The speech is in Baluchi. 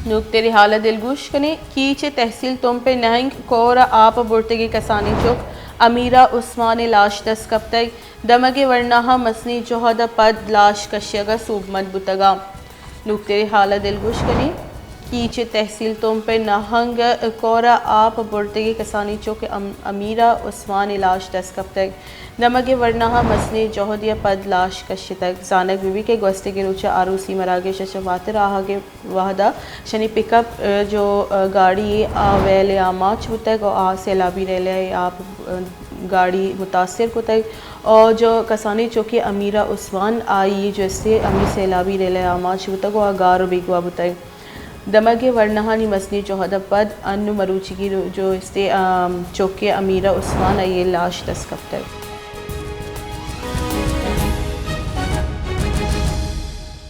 نوکتریں حال ءَ دلگوش کنیں۔ کیچ ءِ تحصیل تمپ ءِ نہنگ کور ءَ آپ ءَ برتگیں کسانیں چک امیرہ عثمان ءِ لاش دست کپتگ۔ دمگ ءِ ورناہاں مزنیں جہد ءَ پد لاش کشگ ءَ سوبمند بوتگ اَنت۔ نوکتریں حال ءَ دلگوش کنیں۔ کیچ ءِ تحصیل تمپ ءِ نہنگ کور ءَ آپ ءَ برتگیں کسانیں چک ام-، امیرہ عثمان ءِ لاش دست کپتگ۔ دمگ ءِ ورناہاں مزنیں جہدے ءَ پد لاش کشتگ۔ زانگ بہ بیت کہ گوستگیں روچ ءَ آروسی مراگش ءَ چہ واتر آہگ ءِ وہد ءَ شنی پک اپ، ءَ، جو، ءَ، گاڑی ءَ ویل ءَ آماچ بوتگ ءُ آ سیلابی ریلہ ءِ آپ، ءَ، گاڑی متاثر کتگ ءُ جو کسانیں چکے امیرہ عثمان آئی جو استے ہمے سیلابی ریلہ ءَ آماچ بوتگ ءُ آ گار ءُ بیگواہ بوتگ۔ دمگ ءِ ورناہانی مزنیں جہد ءَ پد انوں مروچیگیں رو-، جو استے، ام، چکے امیرہ عثمان آئی ءِ لاش دست کپتگ۔